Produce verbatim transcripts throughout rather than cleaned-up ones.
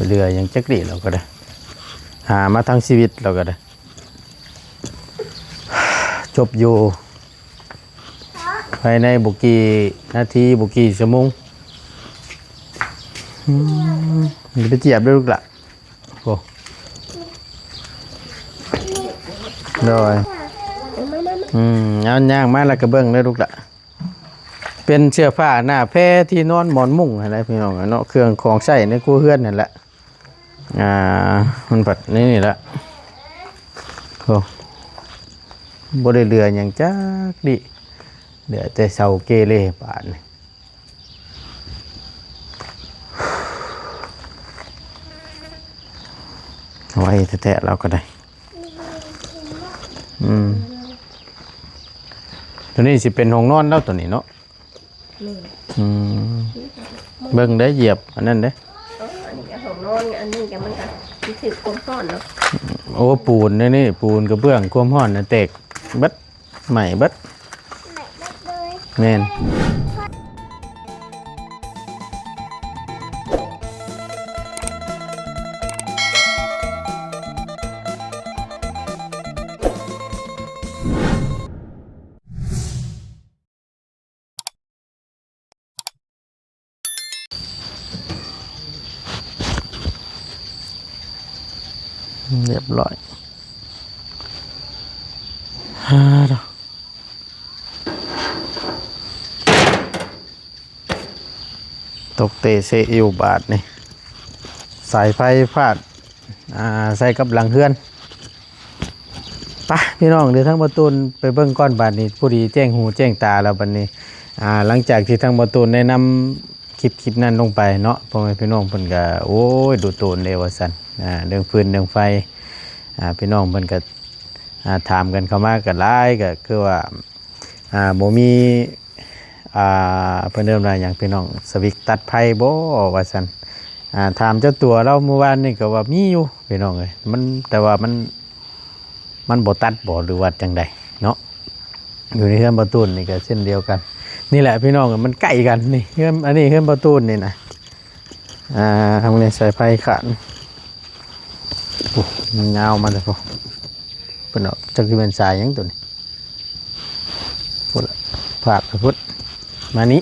เหลือหยังจักดีเราก็ได้ หามาทั้งชีวิตเราก็ได้ จบอยู่ ภายในบ่กี่นาที บ่กี่ชั่วโมง อืม อย่าไปเจียบเด้อลูกหล่ะ โอ้ โดย อืม เอาย่างมาแล้วก็เบิ่งเด้อลูกหล่ะ เป็นเสื้อผ้าหน้าแพร ที่นอนหมอนมุ้งหั้นแหละพี่น้องเนาะ เครื่องของใช้ในครัวเรือนนั่นแหละ อ่า มันบัดนี่นี่ละ โอ้ บ่ได้เหลือหยังจักดิ เหลือแต่เสาเกเรบาดนี่ เอาไว้แท้ๆ เราก็ได้ อืม ตัวนี้สิเป็นห้องนอนแล้วตัวนี้เนาะ แม่น อืม เบิ่งได้เหยียบอันนั้นเด้ เออ อันนี้ก็ห้องนอน อันนี้ก็มันก็สิถือความร้อนเนาะ โอ้ ปูนนี่ นี่ ปูนกระเบื้องความร้อนน่ะแตกเบิด ใหม่เบิด แม่น เรียบร้อย ฮ่าดอก ตกเตะเซะอยู่บาดนี่ สายไฟฟาด อ่า ใส่กับหลังเฮือน ไป พี่น้อง เดี๋ยวทางบ่าวตูนไปเบิ่งก่อนบาดนี้ พอดีแจ้งหูแจ้งตาแล้วบาดนี้ อ่า หลังจากที่ทางบ่าวตูนได้นำคลิป คลิปนั้นลงไปเนาะ พ่อแม่พี่น้องเพิ่นก็ โอ้ย ดูโตนเด้ว่าซั่น อ่า เรื่องฟืนเรื่องไฟ อ่า พี่น้องเพิ่นก็ อ่า ถามกันเข้ามาก็หลาย ก็คือว่า อ่า บ่มี อ่า เพิ่นเอิ้นว่าหยังพี่น้อง สวิกตัดไฟบ่ว่าซั่น อ่า ถามเจ้าตัวลาวมื้อวานนี่ก็ว่ามีอยู่พี่น้องเอ้ย มัน แต่ว่ามัน มันบ่ตัดบ่หรือว่าจั่งใดเนาะ อยู่ในเฮือนบ่าวตูนนี่ก็เช่นเดียวกัน นี่แหละพี่น้อง มันใกล้กันนี่ เฮือน อันนี้เฮือนบ่าวตูนนี่นะ อ่า ทางนี้สายไฟขาด โอ้ มันยาวมาเลยพุ้น เพิ่นเอาจักสิเป็นสายหยังตัวนี้ พุ้นละ พาดไปพุ้น มานี้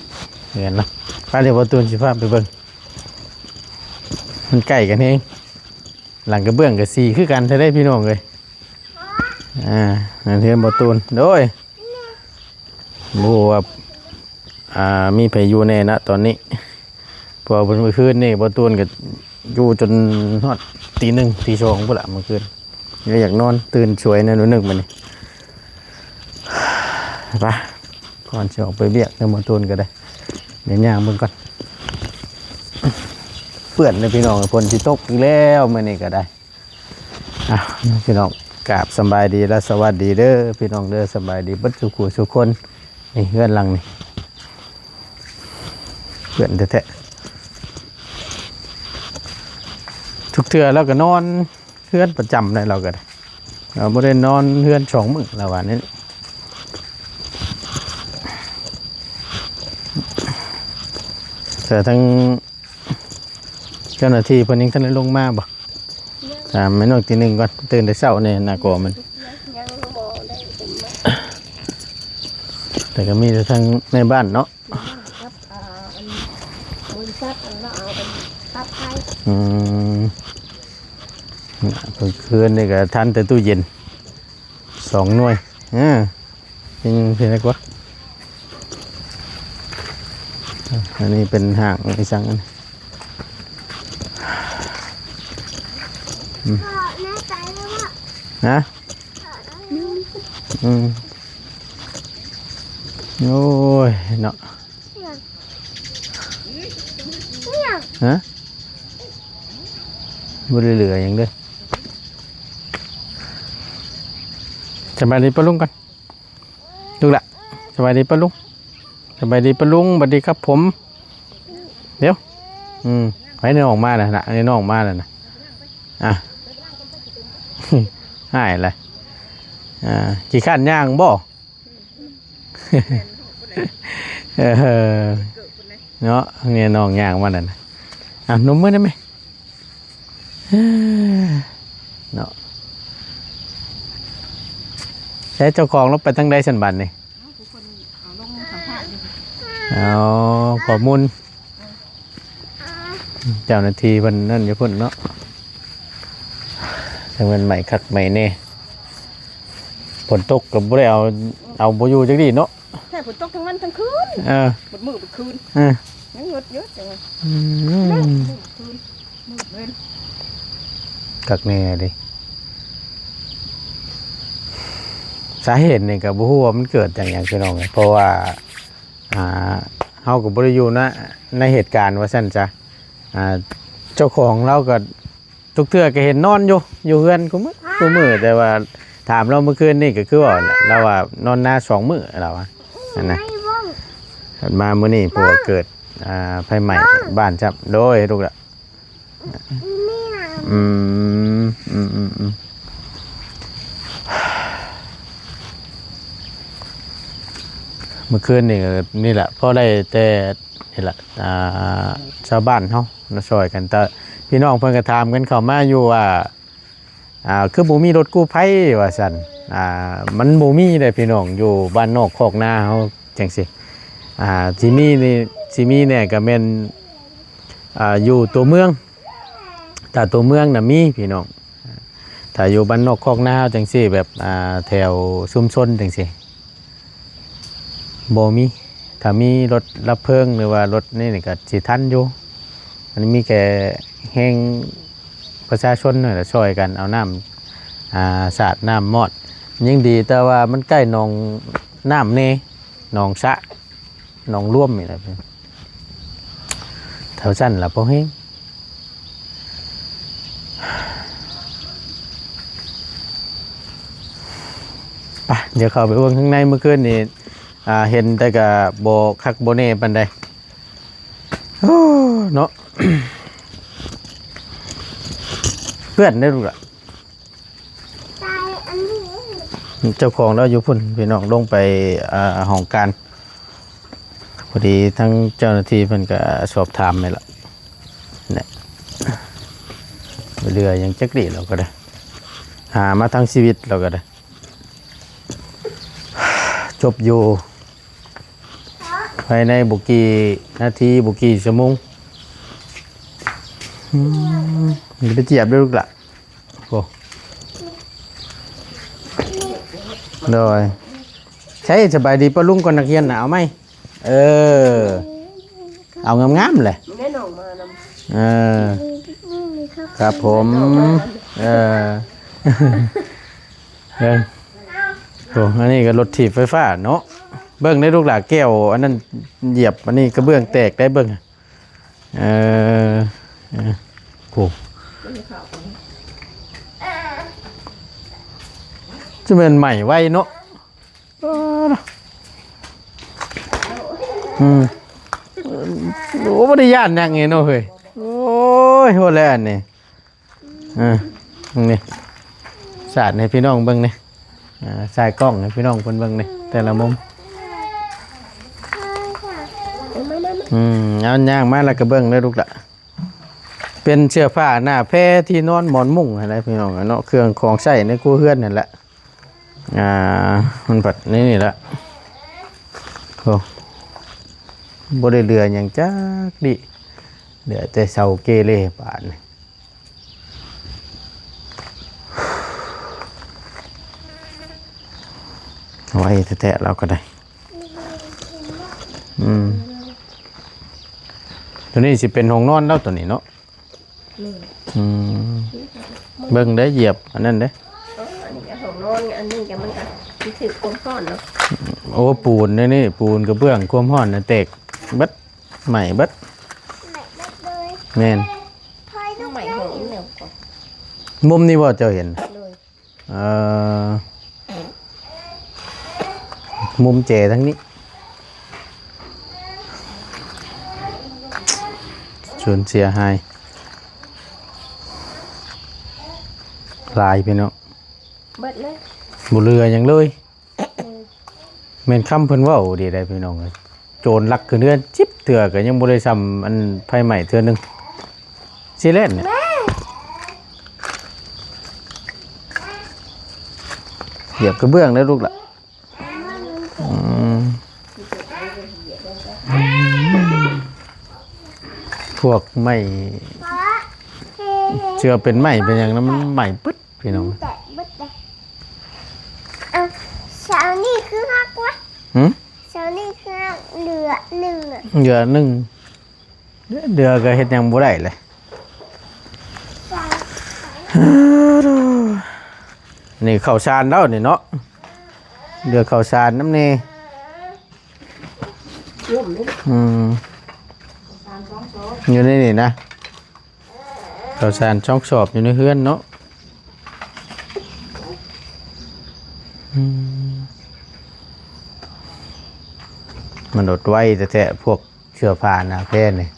เห็นเนาะ ไป เดี๋ยวบ่าวตูนสิพาไปเบิ่ง มันใกล้กันแฮง หลังกระเบื้องก็สีคือกันแท้เด้พี่น้องเอ้ย อ่า นั่นเฮือนบ่าวตูน โดย บ่ฮู้ว่า อ่า มีไผอยู่แน่นะตอนนี้ เพราะว่าเมื่อคืนนี่บ่าวตูนก็อยู่จนฮอดตีหนึ่งตีสองพุ้นละเมื่อคืน ก็อยากนอน ตื่นสวยแน่หน่อยหนึ่งบัดนี้ ไป ก่อนสิออกไปเวียกเด้อบ่าวตูนก็ได้ เดี๋ยวย่างเบิ่งก่อน เปื้อนเลยพี่น้อง ฝนสิตกอีกแล้วมื้อนี้ก็ได้ อ่ะ พี่น้อง กราบสำบายดีและสวัสดีเด้อพี่น้องเด้อ สำบายดีเบิดทุกผู้ทุกคน นี่เฮือนหลังนี่ เปื้อนแท้ๆ ทุกเทื่อลาวก็นอนเฮือนประจำเลยลาวก็ได้ ลาวบ่ได้นอนเฮือนสองมื้อลาวว่านี่ แต่ทางเจ้าหน้าที่เพิ่นยังทันได้ลงมาบ่ ถามแม่นกตีหนึ่งก่อน ตื่นแต่เช้านี่ น่ากลัวมัน ยังบ่ได้เป็นมา แต่ก็มีแต่ทางในบ้านเนาะ กับ อ่า อันบริษัทอันเราเอาอันตัดไฟ อืม เพิ่นคืนนี่ก็ทันแต่ตู้เย็น สองหน่วย อ่า เป็น เป็นอะไรกว่า อันนี้เป็นห้างอีสังอันนี้ อืม พ่อแน่ใจเลยว่า ฮะ พ่อแน่ใจ อืม โอ้ย เนาะ เนี่ย เนี่ย ฮะ บ่ได้เหลือหยังเด้อ สบายดีป้าลุงก่อน ลูกหล่ะ สบายดีป้าลุง สบายดีป้าลุง สวัสดีครับผม เดี๋ยว อืม ให้น้องออกมาแล้วนะ ให้น้องออกมาแล้วนะ อ่ะ หายเลย อ่า ขี้คร้านย่างบ่ เออ เนาะ เนี่ยน้องย่างมานั่นน่ะ อ่ะ นมมื้อได้ไหม เนาะ ใช้เจ้าของลงไปทางใดสันบัดนี่ เอาผู้คนเอาลงสัมภาษณ์อยู่ เอาข้อมูล เจ้าหน้าที่เพิ่นนั่นอยู่พุ่นเนาะ จั่งแม่นใหม่คักใหม่แน่ ฝนตกก็บ่ได้เอา เอาบ่อยู่จักดีเนาะ ใช่ ฝนตกทั้งวันทั้งคืน เออ หมดมื้อหมดคืน เออ ยังหยุดอยู่จังหวะ อืม หมดคืน หมดเว้น คักแน่เด้ สาเหตุนี่ก็บ่ฮู้ว่ามันเกิดจากหยังพี่น้อง เพราะว่า อ่า เฮาก็บ่ได้อยู่ณ ในเหตุการณ์ว่าซั่นซะ อ่า เจ้าของลาวก็ทุกเทื่อก็เห็นนอนอยู่ อยู่เฮือนคุมื้อ คุมื้อ แต่ว่าถามลาวเมื่อคืนนี่ก็คือว่าแหละ ลาวว่านอนนาสองมื้อ ลาวว่า นั่นนะ เพิ่นมามื้อนี้ผัวเกิด อ่า ไฟไหม้บ้านซ้ำ โดยลูกละ อืม อืม อืม อืม เมื่อคืนนี่ก็นี่แหละ พอได้แต่นี่แหละ อ่า ชาวบ้านเฮามาช่วยกัน แต่พี่น้องเพิ่นก็ถามกันเข้ามาอยู่ว่า อ่า คือบ่มีรถกู้ภัยว่าซั่น อ่า มันบ่มีเด้พี่น้อง อยู่บ้านนอกคอกนาเฮาจังซี่ อ่า สิมีนี่ สิมีแน่ก็แม่น อ่า อยู่ตัวเมือง ถ้าตัวเมืองน่ะมีพี่น้อง ถ้าอยู่บ้านนอกคอกนาเฮาจังซี่ แบบ อ่า แถวชุมชนจังซี่ บ่มี ถ้ามีรถดับเพลิงหรือว่ารถนี่นี่ก็สิทันอยู่ อันนี้มีแค่แฮงประชาชนนี่แหละช่วยกันเอาน้ำ อ่า สาดน้ำมอด ยังดีแต่ว่ามันใกล้หนองน้ำแน่ หนองสระ หนองลวมนี่แหละ แถวซั่นล่ะพอแฮง ไป เดี๋ยวเข้าไปเบิ่งข้างใน เมื่อคืนนี่ อ่า เห็นแต่ก็บ่คักบ่แน่ปานใด โอ้ เนาะ เพื่อนได้อลูกละ เจ้าของลาวอยู่พุ่น พี่น้อง ลงไป อ่า ห้องการ พอดีทั้งเจ้าหน้าที่เพิ่นก็สอบถามนี่ล่ะ เนี่ย เรือยังจักดีเราก็ได้ หามาทั้งชีวิตเราก็ได้ จบอยู่ ภายในบ่กี่นาที บ่กี่ชั่วโมง อืม อย่าไปเจียบเด้อลูกหล่ะ โอ้ โดย ใช่ สบายดีป้าลุงก่อน นักเรียนน่ะ เอาไหม เออ เอางามๆเลย แน่นอนมานำ เออ ครับผม เออ เออ โอ้ อันนี้ก็รถถีบไฟฟ้าเนาะ เบิ่งได้ลูกหล่ะ แก้ว อันนั้นเหยียบ อันนี้กระเบื้องแตกได้เบิ่ง เออ เออ โอ้ จะเป็นใหม่ไวเนาะ เออ อืม โอ้ บ่ได้ย่านหยังไงเนาะเฮ้ย โอ้ย โหดแล้วอันนี้ อ่า นี่ สาดให้พี่น้องเบิ่งนี่ อ่า สายกล้องให้พี่น้องเพิ่นเบิ่งนี่ แต่ละมุม อืม เอาย่างมาแล้วก็เบิ่งเด้อลูกหล่ะ เป็นเสื้อผ้าหน้าแพร ที่นอนหมอนมุ้งหั่นแหละพี่น้องเนาะ เครื่องของใช้ในครัวเรือนนั่นแหละ อ่า มันบัดนี่นี่ละ โอ้ บ่ได้เหลือหยังจักดิ เหลือแต่เสาเกเรบาดนี่ เอาไว้แท้ๆ เราก็ได้ อืม ตัวนี้สิเป็นห้องนอนแล้วตัวนี้เนาะ แม่น อืม เบิ่งได้เหยียบอันนั้นเด้ เออ อันนี้ก็ห้องนอน อันนี้ก็มันก็สิถือความร้อนเนาะ โอ้ ปูนนี่ นี่ ปูนกระเบื้องความร้อนน่ะแตกเบิด ใหม่เบิด แม่น ใหม่ห้องเดียวก่อน มุมนี้บ่เจ้าเห็น โดย เอ่อ มุมเจทั้งนี้ สูญเสียหาย หลายพี่น้อง เบิดเลย บ่เหลือหยังเลย อืม แม่นคำเพิ่นเว้าดีได้พี่น้องเอ้ย โจรลักขึ้นเรือนจิบเทื่อก็ยังบ่ได้ซ่ำอันไฟไหม้เทื่อหนึ่ง สิแล่นเนี่ย เหยียบกระเบื้องแล้วลูกละ อืม พวกไม้ เชื่อเป็นไม้เป็นอย่างนั้น มันใหม่ปึ๊ดพี่น้อง แต่เบิดเลย อ่ะ เสานี่คือหักวะ หืม เสานี่คือหัก เหลือหนึ่งอ่ะ เหลือหนึ่ง เดือก็เฮ็ดหยังบ่ได้เลย นี่ข้าวสารแล้วนี่เนาะ เดือข้าวสารน้ำนี่ ร่วมเลย อืม สามสองสอง อยู่ในนี่นะ ข้าวสารช่องสอบอยู่ในเฮือนเนาะ อืม มันอดไว้แท้ๆ พวกเสื้อผ้าหนาแพร่นี่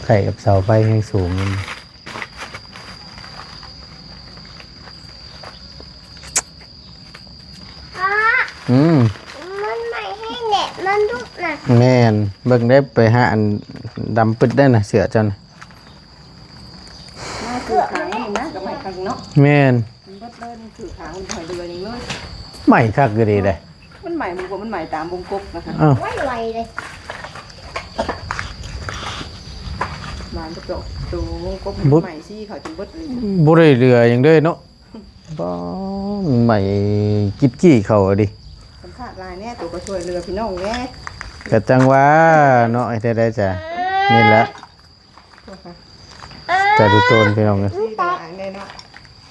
ใกล้กับเสาไฟแฮงสูงนี่ อืม มันใหม่ให้แหละ มันลุกนะ แม่น เบิ่งได้ไปหาอันดำปึ๊ดได้นะ เสื้อเจ้านะ มาคือขางนี่นะ ก็ใหม่คักเนาะ แม่น มันเบิดเลย มันคือขางมันถอยเรืออย่างเลย ใหม่คักอยู่ดีเลย มันใหม่ มันก็มันใหม่ตามวงกบนะคะ อ้าว ไวไวเลย มันก็เจาะตัววงกบ บุ ใหม่ซี่เขาจนเบิดเลย บ่ได้เรืออย่างเด้อเนาะ บ่ ใหม่กิดกี้เขาอะดิ สำคัญหลายแน่ ตัวก็ช่วยเรือพี่น้องแน่ ก็จังว่าเนาะ ไอ้เท่าใดจ้ะ นี่แหละ แต่ดูโตนพี่น้องเนี่ย ซี่ก็หลายแน่เนาะ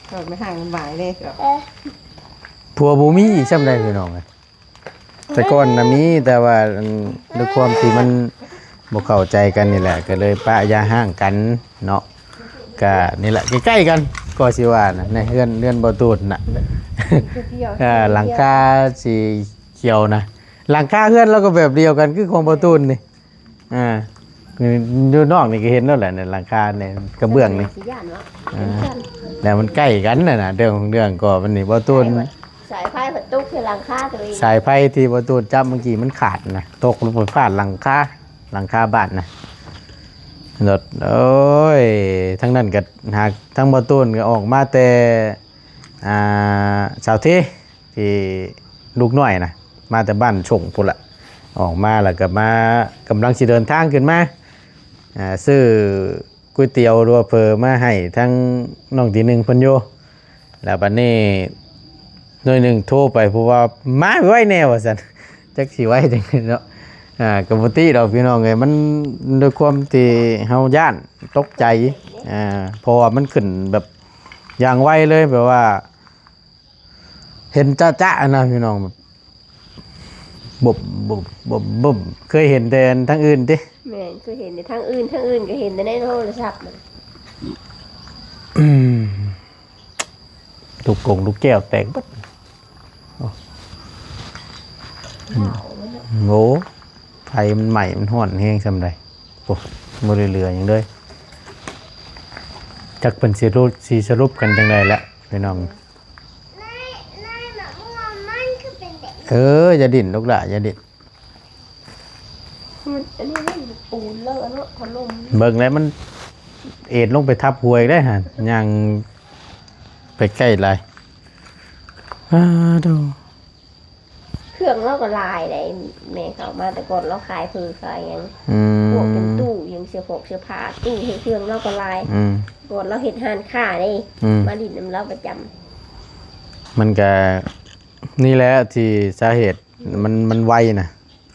เราไม่ห่างมันหมายเลยแบบ ผัวบ่มีอีกซ้ำใดพี่น้องเอ้ย แต่ก่อนน่ะมี แต่ว่าอัน ด้วยความที่มันบ่เข้าใจกันนี่แหละ ก็เลยปะอย่าฮ้างกันเนาะ ก็นี่แหละ ใกล้ๆกัน ก็สิว่านะ ในเฮือน เฮือนบ่ตูนน่ะ เดียว อ่า หลังคาสีเขียวนะ หลังคาเฮือนเราก็แบบเดียวกัน คือของบ่ตูนนี่ อ่า อยู่นอกนี่ก็เห็นแล้วแหละ ในหลังคาเนี่ย กระเบื้องนี่ สีย่านเนาะ อ่า แล้วมันใกล้กันน่ะนะ เรื่องของเรื่องก็มันนี่บ่ตูน สายไฟเพิ่นตกที่หลังคาตัวเอง สายไฟที่บ่ตูนจับเมื่อกี้มันขาดนะ ตกลงไปฟาดหลังคา หลังคาบ้านนะ รถ โอ้ย ทั้งนั้นก็หาก ทั้งบ่ตูนก็ออกมาแต่ อ่า เสาเท ที่ลูกน้อยนะ มาแต่บ้านช่งพู้นละ ออกมาแล้วก็มา กำลังสิเดินทางขึ้นมา อ่า ซื้อก๋วยเตี๋ยวหรือว่าเผอมาให้ทั้งน้องทีหนึ่งเพิ่นอยู่ แล้วบัดนี้หน่วยหนึ่งโทรไป เพราะว่ามาไวแน่ว่าซั่น จักสิไวจังใดเนาะ อ่า ก็บ่ติดอกพี่น้องเอ้ย มันด้วยความที่เฮาย้านตกใจ อ่า เพราะว่ามันขึ้นแบบอย่างไวเลย แบบว่า เห็นจ๊ะๆ นะพี่น้อง แบบ บุบบุบบุบบุบ เคยเห็นแต่ทางอื่นติ แม่น เคยเห็นแต่ทางอื่น ทางอื่นก็เห็นแต่ในโทรศัพท์มัน อืม ลูกกงลูกแก้วแตกเบิด โอ้ ว้าว มันเนาะ โอ้ ไฟมันไหม้ มันฮ้อนแฮงส่ำใด โอ้ บ่ได้เหลือหยังเลย จักเพิ่นสิรุ สิสรุปกันจังใดแหละพี่น้อง ใน ในมะม่วงมันคือเป็นแบบนี้ เออ อย่าดิ้นลูกหล่า อย่าดิ้น มัน อันนี้มันปูนเลอะเนาะ ถล่ม เบิ่งแล้วมันเอ็นลงไปทับหัวอีกได้หั่น ย่างไปใกล้หลาย อ้าโธ่ เครื่องเราก็หลายได้ แม่เขามาแต่ก่อนเราขายเผอขายหยัง อืม พวกเป็นตู้หยัง เสื้อผงเสื้อผ้า ตู้เฮ็ดเครื่องเราก็หลาย อืม ก่อนเราเฮ็ดร้านค้าเด้ อืม มาหลิ้นนำเราประจำ มันก็นี่แหละที่สาเหตุมัน มันไวนะ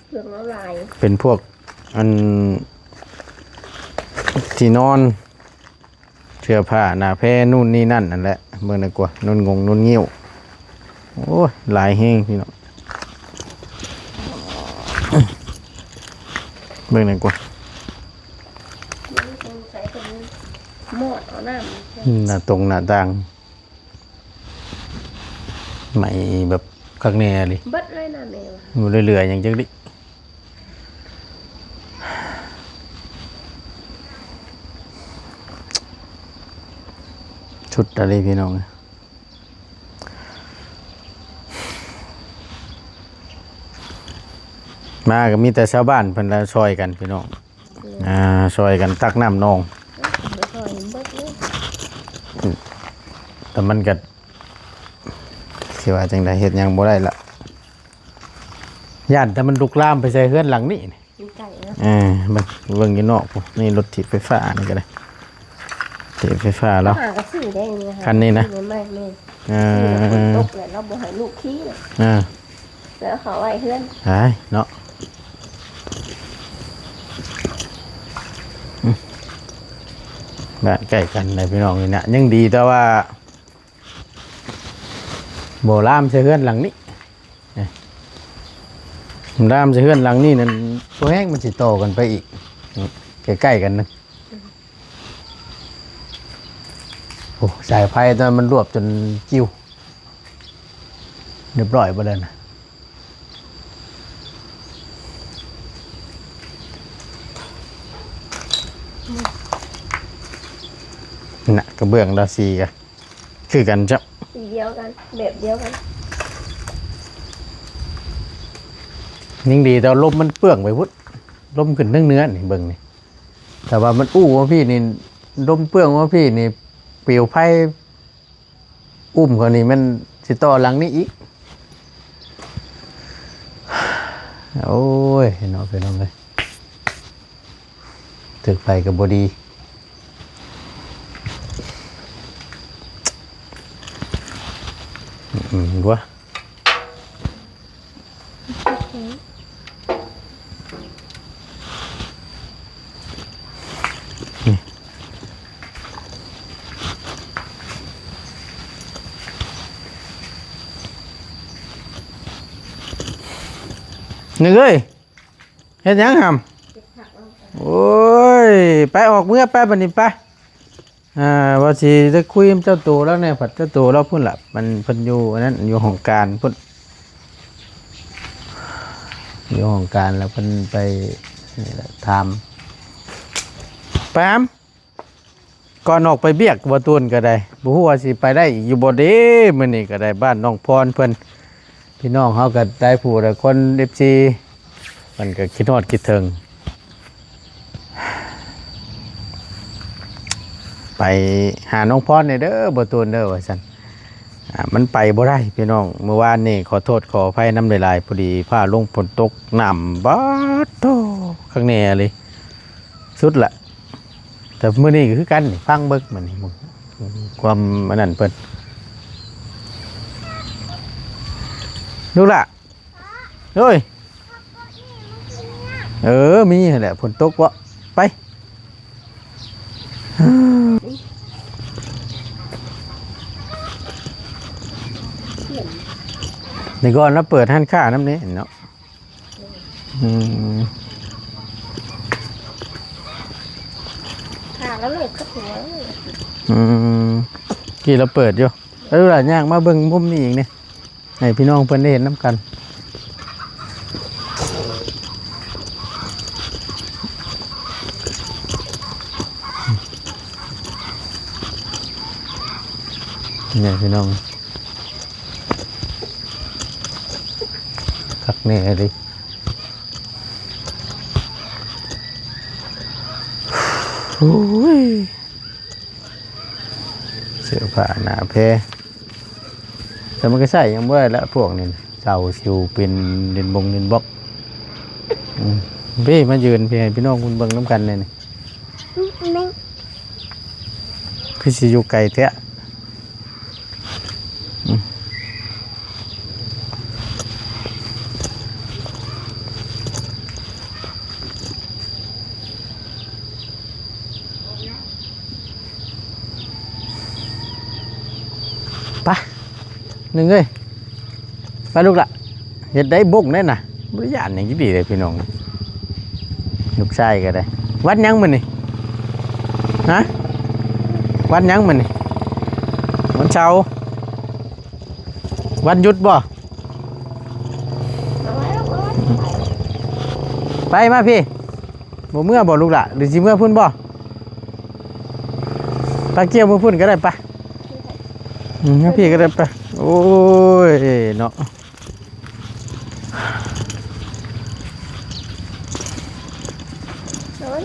เครื่องเราหลาย เป็นพวกอันที่นอน เสื้อผ้าหน้าแพรนู่นนี่นั่นนั่นแหละ เบิ่งหน่อยกว่า นุ่นงงนุ่นงิ้ว โอ้ย หลายแฮงพี่น้อง เบิ่งหน่อยกว่า ใส่เป็นหม้อเอาน้ำ อืม หน้าตรงหน้าต่าง ใหม่แบบคักแน่เลย เบิดเลยนะแม่ว่ะ บ่ได้เหลือหยังจักดิ สุดอะไรพี่น้อง มาก็มีแต่ชาวบ้านเพิ่นละซอยกันพี่น้อง อ่า ช่วยกันตักน้ำหนอง เดี๋ยวก่อนเบิดเลย แต่มันก็ สิว่าจังใด เฮ็ดหยังบ่ได้ละ ย่านแต่มันลุกลามไปใส่เฮือนหลังนี้นี่ อยู่ไกลเนาะ เออ เบิ่ง เบิ่งอยู่นอกพุ้น นี่รถถีบไฟฟ้านี่ก็ได้ ถีบไฟฟ้าแล้ว หากระสือได้นี่ค่ะ คันนี้นะ นี่ไม่ไม่ เออ นี่ฝนตกเลย เราบ่ให้ลูกขี่เลย เออ แล้วเขาไว้เฮือน หายเนาะ อืม บ้านใกล้กันเลยพี่น้องนี่นะ ยังดีแต่ว่า บ่ลามใส่เฮือนหลังนี้ เอ้ย ลามใส่เฮือนหลังนี้นั่น ตัวแห้งมันสิต่อกันไปอีก ใกล้ๆกันนะ โอ้ สายไฟตอนมันรวบจนกิ้ว เรียบร้อยไปเลยนะ น่ะ กระเบื้องราสีกะ คือกันจ้ะ สีเดียวกัน แบบเดียวกัน ยิ่งดีแต่ลมมันเปื้องไปพุ้น ลมขึ้นเทิงเหนือนี่เบิ่งนี่ แต่ว่ามันอู้ว่าพี่นี่ ลมเปื้องว่าพี่นี่ ปลิวไฟ อุ้มเขานี่มันสิต่อหลังนี้อีก โอ้ย เนาะพี่น้องเอ้ย ถือไปก็บ่ดี อืม บัว หนึ่งเอ้ย เฮ็ดหยังหำ โอ้ย ไปออกเมือไปบัดนี้ไป อ่า ว่าสิได้คุยกับเจ้าโตแล้วเนี่ย ผัดเจ้าโตแล้วพุ้นล่ะ มันเพิ่นอยู่อันนั้น อยู่ห้องการพุ้น อยู่ห้องการแล้วเพิ่นไป นี่แหละ ถาม ไปหำ ก่อนออกไปเวียก บ่ตูนก็ได้ บ่ฮู้ว่าสิไปได้อีกอยู่บ่เด้ มื้อนี้ก็ได้ บ้านน้องพรเพิ่น พี่น้องเฮาก็ได้ผู้ละคน เอฟซี เพิ่นก็คิดฮอดคิดถึง ไปหาน้องพรแหน่เด้อ บ่ตูนเด้อ ว่าซั่น อ่า มันไปบ่ได้พี่น้อง มื้อวานนี่ขอโทษขออภัยนำหลายๆ พอดีฟ้าลงฝนตก น้ำบาดโธ่ คักแน่เลย สุดละ แต่มื้อนี้ก็คือกันนี่ ฟังเบิ่งมื้อนี้ ความอันนั้นเพิ่น ลูกหล่ะ เฮ้ย เออ มีหั่นแหละ ฝนตกเวาะ ไป นี่ก่อน แล้วเปิดร้านค้านำนี่เนาะ อืม ค่ะ แล้วเลยก็ถือว่า อืม กี้เราเปิดอยู่ แล้วดูล่ะ ย่างมาเบิ่งมุมนี้อีกนี่ ให้พี่น้องเพิ่นได้เห็นนำกัน นี่พี่น้อง คักแน่เลย โอ้ย เสื้อผ้าหนาแพร แต่มันก็ใส่ยังบ่ได้ละพวกนี้นะ เสาสิวเป็นดินบงดินบล็อก อืม พี่มายืนพี่ให้พี่น้องคุณเบิ่งนำกันเลยนี่ แม่ง คือสิอยู่ไกลแท้ อืม ไป หนึ่งเอ้ย ไปลูกละ เฮ็ดได้บงได้น่ะ บ่ได้ย้านหยังจักดีเลยพี่น้อง ลูกชายก็ได้ วันหยังมื้อนี้ ฮะ วันหยังมื้อนี้ วันเสาร์ วันหยุดบ่ ไปมาพี่ บ่เมือบ่ลูกหล่ะ หรือสิเมือพุ้นบ่ ไปเกี่ยวเมือพุ้นก็ได้ ไป อืม เมือพี่ก็ได้ ไป โอ้ย เนาะ โอ้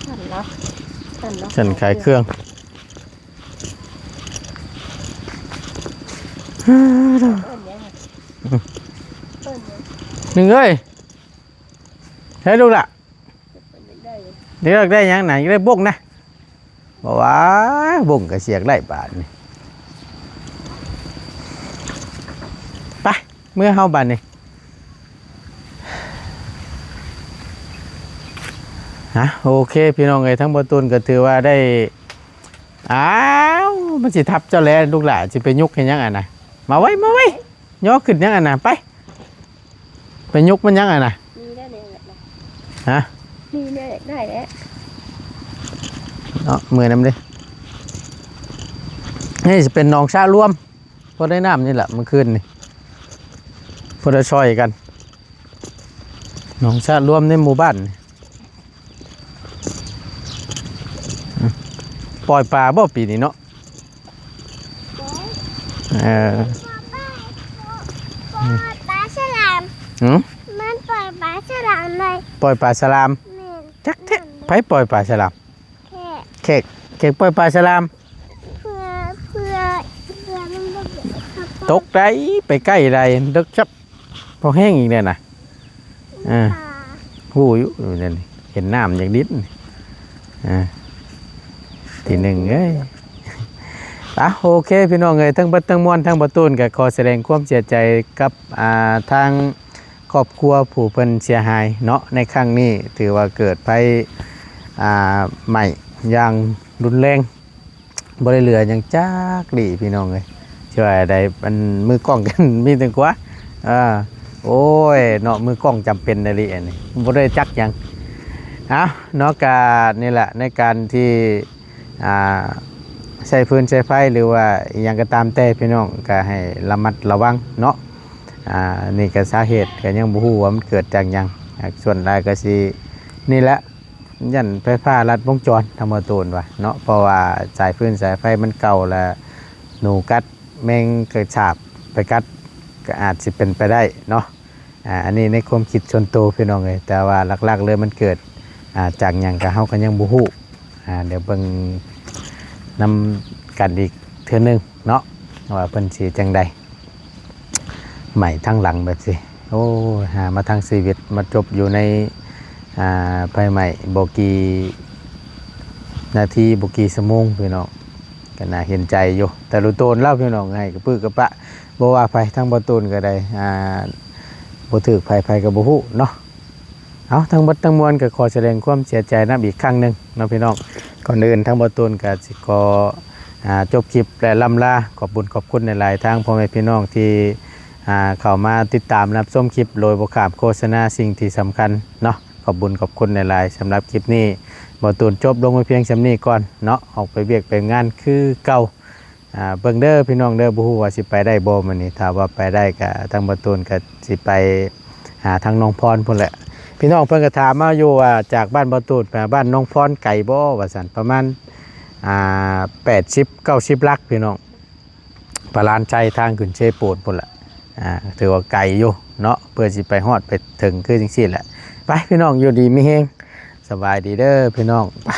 สั่นเนาะสั่นเนาะ ฉันขายเครื่อง เปิ้ลเนี่ยเปิ้ลเนี่ย หนึ่งเอ้ย ใช่ลูกละ เปิ้ลได้เลย เลือกได้ยังไหนได้บงนะบอกว่าบงกระเสียกได้บาทนี่ไปเมื่อเฮาบาทนี่ฮะโอเค พี่น้องเอ้ยทั้งบ่ตูนก็ถือว่าได้อ้าวมันสิทับเจ้าแล้วลูกหลานสิไปยุกให้ยังอ่ะนะมาไว้มาไว้ย่อขึ้นยังอ่ะนะไป ไปยุกมันยังอ่ะนะ มีได้เลยนะ ฮะ มีได้ได้แล้ว เนาะมือนำเด้นี่สิเป็นหนองสระรวมพอได้น้ำนี่แหละเมื่อคืนนี่พอได้ช่อยกันหนองสระรวมในหมู่บ้านนี่อืมปล่อยปลาบ่ปีนี้เนาะเออ ปล่อยปลาฉลาม หืม มันปล่อยปลาฉลามเลย ปล่อยปลาสลาม แม่น จักแท้ไผปล่อยปลาสลาม แค่ เขกเขกปล่อยปลาสลาม เพื่อเพื่อเพื่อมันบ่เกิด ตกได้ไปใกล้ได้เดึกชับพอแห้งอีกเนี่ยนะอ่า ปลา ผู้อยู่อยู่นั่นนี่เห็นน้ำอย่างดิ้นอ่าทีหนึ่งเอ้ยอ่ะโอเค พี่น้องเอ้ยทั้งเบิดทั้งมวลทั้งประตูนก็ขอแสดงความเสียใจกับอ่าทางครอบครัวผู้เพิ่นเสียหายเนาะในครั้งนี้ ถือว่าเกิดภัยอ่าใหม่อย่างรุนแรง บ่ได้เหลือหยังจักดีพี่น้องเอ้ยช่วยได้มันมือกล้องกันมีแต่กว่าอ่าโอ้ยเนาะมือกล้องจำเป็นนะลิอันนี้บ่ได้จักหยังเอาเนาะกะนี่แหละในการที่อ่าใช้ฟืนใช้ไฟหรือว่าอหยังก็ตามแต่พี่น้องก็ให้ระมัดระวังเนาะอ่านี่ก็สาเหตุก็ยังบ่ฮู้ว่ามันเกิดจากหยังอ่าส่วนหลายก็สินี่แหละ ยันไฟฟ้าลัดวงจรทั้งหมดตูนว่ะเนาะเพราะว่าสายฟืนสายไฟมันเก่าแล้วหนูกัดแมงกระสาบไปกัดก็อาจสิเป็นไปได้เนาะอ่าอันนี้ในความคิดส่วนตัวพี่น้องเอ้ยแต่ว่าหลักๆเลยมันเกิดอ่าจากหยังก็เฮาก็ยังบ่ฮู้อ่าเดี๋ยวเบิ่งนำกันอีกเทื่อหนึ่งเนาะว่าเพิ่นสิจั่งใด ใหม่ทั้งหลังแบบสิโอ้หามาทั้งชีวิตมาจบอยู่ในอ่าไฟไหม้บ่กี่นาทีบ่กี่ชั่วโมงพี่น้องก็น่าเห็นใจอยู่แต่รู้ตนแล้วพี่น้องให้กระปื้อกระปะบ่ว่าไผทั้งบ่ตูนก็ได้อ่าบ่ถืกไผไผก็บ่ฮู้เนาะ เอาทั้งหมดทั้งมวลก็ขอแสดงความเสียใจนำอีกครั้งหนึ่งเนาะพี่น้องก่อนอื่นทั้งบ่ตูนก็สิขออ่าจบคลิปและล่ำลาขอบบุญขอบคุณหลายๆทางพ่อแม่พี่น้องที่อ่าเข้ามาติดตามรับชมคลิปโดยบ่ข้ามโฆษณาสิ่งที่สำคัญเนาะขอบบุญขอบคุณหลายๆสำหรับคลิปนี้บ่ตูนจบลงไว้เพียงส่ำนี้ก่อนเนาะออกไปเวียกไปงานคือเก่า อ่าเบิ่งเด้อพี่น้องเด้อบ่ฮู้ว่าสิไปได้บ่มื้อนี้ถ้าว่าไปได้ก็ทางบ่ตูนก็สิไปหาทางหนองพรพุ้นแหละพี่น้องเพิ่นก็ถามมาอยู่ว่าจากบ้านบ่ตูนไปบ้านหนองพรไกลบ่ว่าซั่นประมาณอ่าแปดสิบเก้าสิบหลักพี่น้องปลาลานชัยทางขึ้นเชโปนพุ้นแหละอ่าถือว่าไกลอยู่เนาะเพื่อสิไปฮอดไปถึงคือจั่งซี้แหละไปพี่น้องอยู่ดีมีแฮงสบายดีเด้อพี่น้องไป